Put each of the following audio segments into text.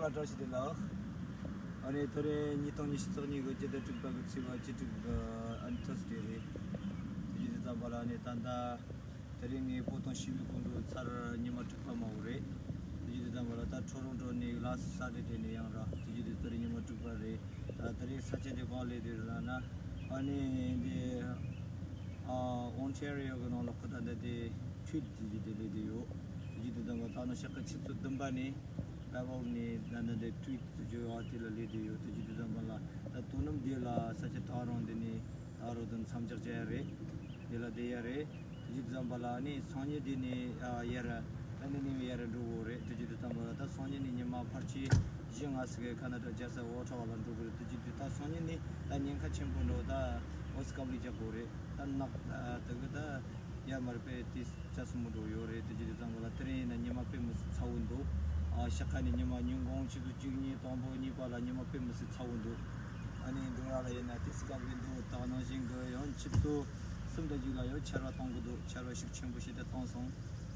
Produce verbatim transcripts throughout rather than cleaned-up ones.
བཀྲ་ཤིས་བདེ་ལེགས། ཨ་ནི་ད་རེས་ཉིས་སྟོང་ཉི་ཤུ་རྩ་གཉིས་ཀྱི་སྤྱི་ཟླ་དྲུག་པ་གི་ཚེས་པ་བཅུ་དྲུག་གི་ཨ་ནི་ཐར་སི་ཌེ་རེད། དེ་བཞིན་དུ་ཙམ་པ་ལ་ཨ་ནི་ད་ལྟ་ད་རེས་ངའི་བོད་དང་ཤེས་ཡོན་ཁོངས་གཏོགས་ཚར་ཉི་མ་དྲུག་པ་མ་འོ་རེད། དེ་བཞིན་དུ་ཙམ་པ་ལ་ད་ཊོ་རོན་ཊོ་ནས་ལ་སི་ཊར་ཌེ་ནས་ཡང་ར་དེ་བཞིན་དུ་ད་རེས་ཉི་མ་དྲུག་པ་རེད། ད་ད་རེས་ས་ཆ་དེ་གང་སླེབས་དེ་རེད་ལབ་ན་ཨ་ནི་འདི་ཨ་ཨོན་ཊེ་རི་ཡོ་གི་ནང་ལ་ཁོ་ད་ལྟ་དེ་ཁྲུས་དེ་བཞིན་དུ་སླེབས་དེ་ཡོད། དེ་བཞིན་དུ་ཙམ་པ་ད་ནང་ཞག་གི་ཆུ་ཚོད་བདུན་པ་ནས། པེ་ཝལ་ནས་ད་ནི་འདི་ཊུ་ཝིཊ་བརྗོད་པ་དེ་ལ་སླེབས་བསྡད་ཡོད། དེ་བཞིན་དུ་ཙམ་པ་ལ་ད་དོ་ནམ་དེ་ལ་ས་ཆ་ད་རུང་འདི་ནས་ད་རུང་དུ་མཚམས་འཇོག་བྱ་ཡ་རེད། འདི་ལ་བསྡད་ཡ་རེད། དེ་བཞིན་དུ་ཙམ་པ་ལ་ནི་སང་ཉིན་འདི་ནས་ཨ་ཡར་ད་ནི་ནི་ཡར་འགྲོ་གི་རེད། དེ་བཞིན་དུ་ཙམ་པ་ལ་ད་སང་ཉིན་ནི་ཉི་མ་ཕལ་ཆེར་བཞི་ལྔ་ཟིག་གི་ཁ་ན་ཌ་རྒྱལ་ས་ཨོ་ཊ་ཝ་ལ་འགྲོ་གི་རེད། དེ་བཞིན་དུ་ད་སང་ཉིན་ནི་ད་ཉེན་ཁ་ཆེན་པོ་འགྲོ་ད་ཨོ་སི་ཀབ་ལི་རྒྱག་དགོས་རེད། ད་ནག་ད་གི་ད་ཡར་མར་པའི་དེ། ཅ་སུ་མོ་འགྲོ་ཡོད་རེད། དེ་བཞིན་དུ་ཙམ་པ་ལ་དེ་རིང་ཡིན་ན་ཉི་མ་དཔེ་མི་སྲིད་ཚ་བོ་འདུག་ཨ་ཤ་ཁ་ནས་ཉི་མ་ཉིན་གུང་ཆུ་ཚོད་གཅིག་གཉིས་དང་པོ་གཉིས་པ་ལ་ཉི་མ་དཔེ་མི་སྲིད་ཚ་བོ་འདུག་ཨ་ནི་འགྲོ་ཡ་ལ་ཡིན་ན་དེ་སྐབས་ཀྱི་འདུག་ད་ག་ནང་བཞིན་གྱི་ཡང་ཆུ་ཚོད་གསུམ་དང་གཅིག་ལ་ཡང་ཆར་པ་གཏོང་གི་འདུག་ཆར་པ་ཤུགས་ཆེན་པོ་ཞིག་ཏུ་བཏང་སོང་།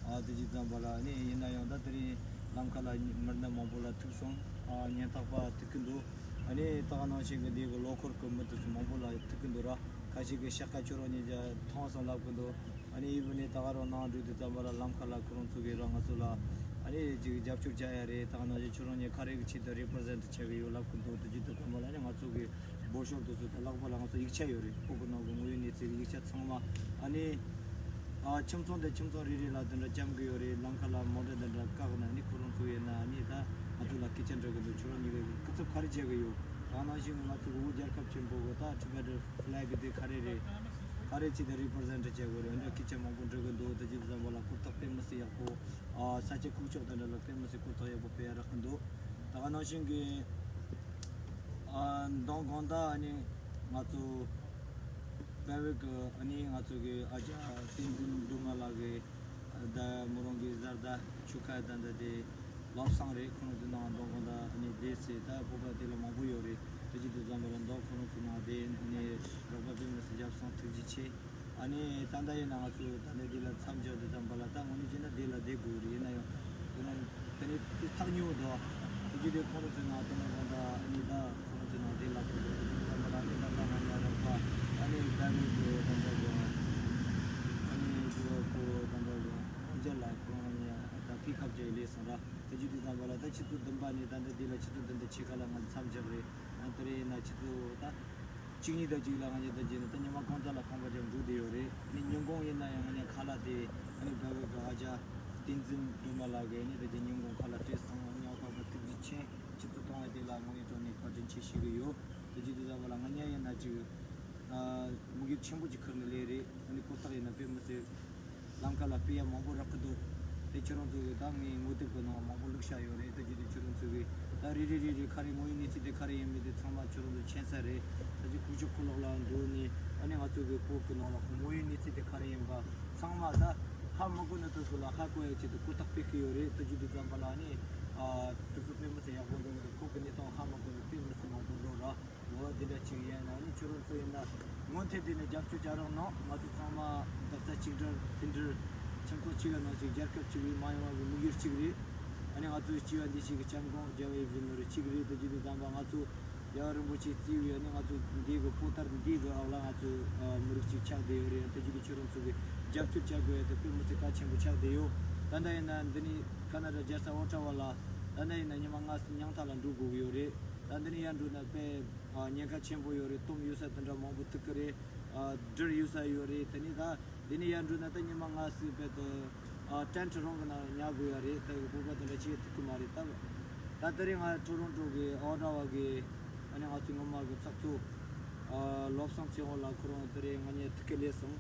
ཨ་དེ་བཞིན་ཙམ་པ་ལ་ཨ་ནི་ཡིན་ན་ཡང་ད་དེ་རིང་ལམ་ཁ་ལ་མི་སྣ་མང་པོ་ལ་ཐུག་སོང་། ཨ་ཉེན་རྟོག་པ་ཐུག་གི་འདུག་ཨ་ནི་ད་ག་ནང་བཞིན་གྱི་འདི་གི་ལོ་འཁོར་གྱི་མི་དེ་ཚོ་མང་པོ་ལ་ཐུག་གི་འདུག་ར། ཁ་ཤས་ཀྱིས་ཤ་ཁ་ཁྱོད་རང་གཉིས་ཀྱིས་ཐོངས་སོང་ལབ་གི་འདུག་ཨ་ནི་ཡིན་པ་ནི་ད་ག་རང་ནང་འགྲོ་དུས་ཙམ་པ་ལ་ལམ་ཁ་ལ་ཁོ་རང་ཚོ་གིས་རང་ང་ཚོ་ལ་ཨ་ནི་ཅིག་རྒྱབ་སྐྱོར་བྱ་ཡ་རེད། ད་ག་ནང་བཞིན་ཁྱོད་རང་གཉིས་ག་རེ་གི་ཆེད་དུ་རེ་པི་རི་ཟེན་ཊི་བྱེད་གི་ཡོད་ལབ་གི་འདུག་དེ་བཞིན་དུ་ཁོ་མོ་ལ་ནི་ང་ཚོ་གི་འབོ་ཤོག་དེ་ཚོ་དང་ལག་པ་ལ་ང་ཚོ་ཡིག་ཆ་ཡོད་རེད། བོད་གི་ནང་གི་དངོས་ཡོད་གནས་ཚུལ་གི་ཡིག་ཆ་ཚང་མ་ཨ་ནི། ཨ་ཁྱིམ་ཚང་དང་ཁྱིམ་ཚང་རེ་རེ་ལ་དེ་འདྲ་བཅམ་གི་ཡོད་རེད། ལམ་ཁ་ལ་མོ་ཊ་དེ་འདྲ་བཀག་ན་ནི་ཁོ་རང་ཚོ་ཡིན་ན་ནི་ད་ང་ཚོ་ལ་སྐད་ཆ་འདྲི་གི་འདུག་ཁྱོད་རང་གཉིས་ཀྱིས་སྐུ་ཚབ་ག་རེ་བྱེད་གི་ཡོད། ད་ག་ནང་བཞིན་ང་ཚོ་གི་བོད་རྒྱལ་ཁབ་ཆེན་པོ་གི་ད་Tibetan flag་དེ་ག་རེ་རེད། ག་རེ་བྱས་ཏེ་རེ་པི་རི་ཟེན་ཊི་བྱེད་དགོས་རེད། འདྲ་སྐད་ཆ་མང་པོ་འདྲི་གི་འདུག་དེ་བཞིན་ཙམ་པ་ལ་གོ་རྟོགས་དཔེ་མི་སྲིད་ཡག་པོ། ཨ་ས་ཆ་ཁུག་ཀྱོག་དེ་འདྲ་ལ་དཔེ་མི་སྲིད་གོ་རྟོགས་ཡག་པོ་སྤེལ་ཡ་རག་གི་འདུག་ད་ག་ནང་བཞིན་གི་ཨ་མདང་དགོང་དག་ཨ་ནི་ང་ཚོ་པེ་ཝལ་གི་ཨ་ནི་ང་ཚོ་གི་ཨ་ཅག་བསྟན་འཛིན་སྒྲོལ་མ་ལགས་ཀྱི་ད་མོ་རང་གི་བཟའ་ཟླ་ཆུ་ཁ་ད་ད་དེ་བློ་བཟང་རེད། ཁོང་ཚོ་ནང་མདང་དགོང་དག་ཨ་ནི་བསྡད་ཟེར། ད་བོད་པ་དེ་ལ་མང་པོ་ཡོད་རེད། དེ་བཞིན་དུ་ཙམ་པ་ལ་མདང་ཁོང་ཚོ་ནང་བསྡད་ཨ་ནི་རོགས་པ་དཔེ་མི་སྲིད་བརྒྱབ་སོང་། ཐུགས་རྗེ་ཆེ། ཨ་ནི་ད་ལྟ་ཡིན་ན་ང་ཚོ་ད་ནི་འདི་ལ་མཚམས་འཇོག་དུས་ཙམ་པ་ལ་ད་དངོས་གནས་བྱས་ན་འདི་ལ་བསྡད་དགོས་རེད། ཡིན་ན་ཡང་དེ་ནང་དེ་ནི་དེ་ཐག་ཉེ་བོ་འདུག་དེ་རྒྱུ་དེ་ཁོ་རང་ཚོའི་ནང་དེ་ནང་གང་ལྟར་ཨ་ནི་ད་ཁོ་རང་ཚོའི་ནང་འདི་ལ་དགོས་རེད། དེ་ཙམ་པ་ལ་ཨ་ནི་ད་ལྟ་ང་ཉ་རོགས་པ་ཨ་ནི་ད་ནི་དེ་ད་ལྟ་གི་ཨ་ནི་དེ་ཁོ་ད་ལྟ་གི་ཨོ་ཅག་ལ་ཁོ་རང་ཉ་ད་ཕི་ཁབ་ཅིག་ལས་སོང་ར། དེ་རྒྱུ་དེ་ཙམ་པ་ལ་ད་ཆུ་ཚོད་བདུན་པ་ནས་ད་ལྟ་འདི་ལ་ཆུ་ཚོད་བདུན་དང་ཕྱེད་ཀ་ལ་ང་མཚམས་འཇོག་རེད། ཨ་དེ་རེད། ཡིན་ན་ཆུ་ཚོད་ད། གཅིག་གཉིས་དང་གཅིག་ལ་ང་གཉིས་དང་གཅིག་ནི་ད་ཉི་མ་གང་ཙམ་ལ་ཁང་པ་རྒྱབ་འགྲོ་བསྡད་ཡོད་རེད། ནི་ཉིན་གུང་ཡིན་ན་ཡང་ང་གཉིས་ཁ་ལག་དེ་ཨ་ནི་བལ་བོད་ཀྱི་ཨ་ཅག་བསྟན་འཛིན་སྒྲོལ་མ་ལགས་ཀྱིས་ནི་ད་ཅི་ཉིན་གུང་ཁ་ལག་སྤྲད་སོང་། ཉག་ཐོག་ཏུ་ཐུགས་རྗེ་ཆེ། ཆུ་ཚོད་གཏོང་བ་དེ་ལ་དངོས་གནས་དྲང་གནས་བཀའ་དྲིན་ཆེ་ཞུ་གི་ཡོད། དེ་བྱེད་དུས་ཙམ་པ་ལ་ང་གཉིས་ཡིན་ན་ཅིག་ཨ་མུ་གེ་ཆེན་པོ་ཅིག་ཁུར་ནས་སླེབས་རེད། ཨ་ནི་ཧུར་ཐག་ཡིན་ན་དཔེ་མི་སྲིད། ལམ་ཁ་ལ་དཔེ་ཡ་མང་པོ་རག་གི་འདུག་དེ་ཁྱོད་རང་ཚོ་གི་ད་ངའི་ངོ་དེབ་ཀྱི་ནང་མང་པོ་བླུགས་བཞག་ཡོད་རེད། ད་རྒྱུ་དེ་ཁྱོད་རང་ཚོ་གི་ད་རེ་རེ་རེ་རེ་ག་རེ་དངོས་ཡོད་གནས་ཚུལ་དེ་ག་རེ་ཡིན་མིན་དེ་ཚང་མ་ཁྱོད་རང་ཚོ་མཁྱེན་ས་རེད། ད་ཅི་ཁུག་ཀྱོག་ཁུག་ལོག་ལ་འགྲོ་ནས་ཨ་ནི་ང་ཚོ་གི་བོད་ཀྱི་ནང་ལ་དངོས་ཡོད་གནས་ཚུལ་དེ་ག་རེ་ཡིན་པ་ཚང་མ་ད་ཧ་མ་གོ་ན་དེ་ཚོ་ལ་ཧ་གོ་ཡ་ཆེད་དུ་ཧུར་ཐག་སྤེལ་གི་ཡོད་རེད། ད་རྒྱུ་དེ་ཙམ་པ་ལ་ཨ་ནི་ཨ་དེ་ཚོ་དཔེ་མི་སྲིད་ཡག་པོ་འགྲོ་གི་འདུག་བོད་ཀྱི་གནས་སྟངས་ཧ་མ་གོ་ནས་དཔེ་མི་སྲིད་མང་པོ་འགྲོ་ར། འོ་འདི་འདྲ་ཅིག་ཡིན་ན་ནི་ཁྱོད་རང་ཚོ་ཡིན་ན་སྔོན་ཐད་དེ་ནས་རྒྱབ་སྐྱོར་བྱ་རོགས་གནང་། ང་ཚོ་ཚང་མ་རྡོག་རྩ་གཅིག་སྒྲིལ་མཐུན་སྒྲིལ་ཁྱིམ་ཚང་གཅིག་གི་ནང་ཞིག་རྒྱལ་ཁབ་གཅིག་ཡིན་མ་ཡོང་བ་གི་དམིགས་ཡུལ་གཅིག་རེད། ཨ་ནི་ང་ཚོའི་སྤྱི་བ་འདི་ཞིག་གི་སྐྱབས་མགོན་རྒྱལ་བའི་བཞུགས་ནོར་གཅིག་རེད། དེ་བྱེད་དུས་ཙམ་པ་ང་ཚོ་རྒྱལ་བ་རིན་པོ་ཆེ་བརྩིས་པའི་ཨ་ནི་ང་ཚོ་འདི་གི་ཕོ་ལྟར་འདི་གི་འོག་ལ་ང་ཚོ་མི་རིགས་གཅིག་ཆགས་བསྡད་ཡོད་རེད། དེ་བྱེད་དུས་ཁྱོད་རང་ཚོ་གི་རྒྱབ་སྐྱོར་བྱ་དགོས་ཡ་དེ་དཔེ་མི་སྲིད་གལ་ཆེན་པོ་ཆགས་བསྡད་ཡོད། ད་ལྟ་ཡིན་ན་འདི་ནི་ཁ་ན་ཌ་རྒྱལ་ས་ཨོ་ཊ་ཝ་ལ་ད་ལྟ་ཡིན་ན་ཉི་མ་ལྔ་ཙམ་ཉང་ཐག་ལ་འགྲོ་དགོས་ཀྱི་ཡོད་རེད། ད་འདི་ནས་ཡར་འགྲོ་ན་དཔེ་ཨ་ཉེན་ཁ་ཆེན་པོ་ཡོད་རེད། གཏུམ་ཡོད་ས་དེ་འདྲ་མང་པོ་ཐུག་གི་རེད། ཨ་སྦྲུལ་ཡོད་ས་ཡོད་རེད། དེ་ནས་ད་འདི་ནས་ཡར་འགྲོ་ན་ད་ཉི་མ་ལྔ་ཙམ་དཔེ་དེ་ཨ་ཊེན་ཊི་རང་གི་ནང་ཉལ་དགོས་ཡ་རེད། ད་བོད་པ་དེ་འདྲ་ཅིག་ཐུག་གི་མ་རེད། ད་ད་དེ་རིང་ང་ཊོ་རོན་ཊོ་གི་ཨོ་ཊ་ཝ་གི་ཨ་ནི་ང་ཚོའི་སྔོན་མ་གི་ཚོགས་གཙོ་ཨ་བློ་བཟང་ཚེ་དབང་ལགས་ཁོ་རང་དེ་རིང་ང་གཉིས་ཐུག་གི་སླེབས་སོང་།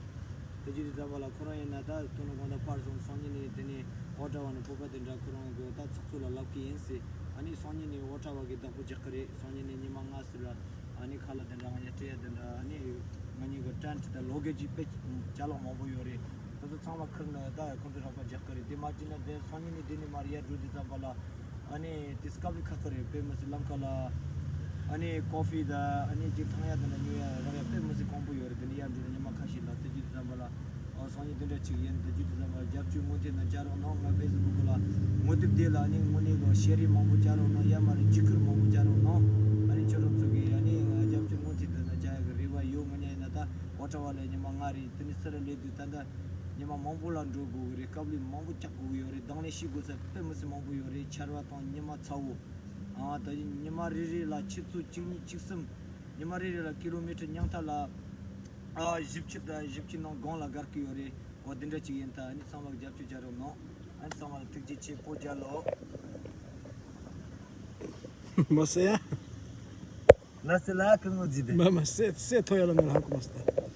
དེ་བྱེད་དུས་ཙམ་པ་ལ་ཁོ་རང་ཡིན་ན་ད་དོ་ནུབ་དགོང་དག་ཕར་སོང་། སང་ཉིན་ནས་དེ་ནས་ཨོ་ཊ་ཝ་ནས་བོད་པ་དེ་འདྲ་ཁོ་རང་གི་ད་ཚོགས་གཙོ་ལ་ལབ་ཀྱི་ཡིན་ཟེར། ཨ་ནི་སང་ཉིན་ནས་ཨོ་ཊ་ཝ་གི་བདག་པོ་རྒྱག་གི་རེད། སང་ཉིན་ནས་ཉི་མ་ལྔ་ཙམ་ལ་ཨ་ནི་ཁ་ལག་དེ་འདྲ་ང་གཉིས་སྤྲད་ཡ་དེ་འདྲ། ཨ་ནི་ང་གཉིས་གི་ཊེན་ཊི་དང་ལོ་གེ་ཇི་དཔེ་ཅ་ལག་མང་པོ་ཡོད་རེད། དེ་ཚོ་ཚང་མ་ཁུར་ནས་ད་ཁོང་ཚོ་རོགས་པ་རྒྱག་གི་རེད། དེ་མ་བྱས་ན་དེ་སང་ཉིན་ནས་དེ་ནས་མར་ཡར་འགྲོ་དུས་ཙམ་པ་ལ་ཨ་ནི་དེ་སྐབས་ལས་ཁག་གི་རེད། དཔེ་མི་སྲིད་ལམ་ཁ་ལ་ཨ་ནི་ཀོ་ཧྥི་དང་ཨ་ནི་ཅིག་འཐུང་ཡ་དེ་འདྲ་ཉོ་ཡ་རག་ཡ་དཔེ་མི་སྲིད་དཀོན་པོ་ཡོད་རེད། དེ་ནས་ཡར་འགྲོ་ན་ཉི་མ་ཁ་ཤས་ལ་དེ་བྱེད་དུས་ཙམ་པ་ལ་ ཨོ་སང་ཉིན་དེ་འདྲ་ཅིག་ཡིན། དེ་རྒྱུ་དེ་ཙམ་པ་རྒྱབ་སྐྱོར་མུ་མཐུད་ནས་བྱ་རོགས་གནང་། ང་ཕེ་སི་བུག་ལ་ངོ་དེབ་དེ་ལ་ནི་དངོས་གནས་ལོ་ཤེར་རིགས་མང་པོ་བྱ་རོགས་གནང་། ཡ་མ་རེད་འཇིགས་སྐུལ་མང་པོ་བྱ་རོགས་གནང་། ཨ་ནི་ཁྱོད་རང་ཚོ་གིས་ཨ་ནི་རྒྱབ་སྐྱོར་མུ་མཐུད་དེ་ན་བྱ་ཡག་གི་རེ་བ་ཡོད། ང་ཉ་ཡིན་ན་ད་ཨོ་ཊ་ཝ་ལ་ཉི་མ་ལྔ་རེད། དེ་ནི་སི་ར་ལེ་དུས་ད་ལྟ་ཉི་མ་མང་པོ་ལ་འགྲོ་དགོས་གི་རེད། སྐབས་ལས་མང་པོ་བཅག་དགོས་གི་ཡོད་རེད། དང་ལེན་ཤེས་དགོས་ས་དཔེ་མི་སྲིད་མང་པོ་ཡོད་རེད། ཆར་བ་དང་ཉི་མ་ཚ་བོ། ཨ་ད་ཉི་མ་རེ་རེ་ལ་ཆུ་ཚོད་གཅིག་གཉིས་གཅིག་གསུམ། ཉི་མ་རེ་རེ་ལ་ཀི་ལོ་མི་ཊར་མཉམ་ཐག་ལ་ཨ་བཞི་བཅུ་དང་བཞི་བཅུ་ནང་སྒང་ལ་བརྒལ་གི་ཡོད་རེད། འོ་དེ་འདྲ་ཅིག་ཡིན། ད་ཨ་ནི་ཚང་མ་རྒྱབ་སྐྱོར་བྱ་རོགས་གནང་། ཨ་ནི་ཚང་མ་ལ་ཐུགས་རྗེ་ཆེ། བོད་རྒྱལ་ལོ། མ་ཟེར་ཡ། ལ་སེ་ལ་ཀི་ངོ་ཟིག་དེ། མ་མ་སེ་སེ་ཐོ་ཡ་ལ་ནི་ལ་ཧ་གོ་མ་སྟེ།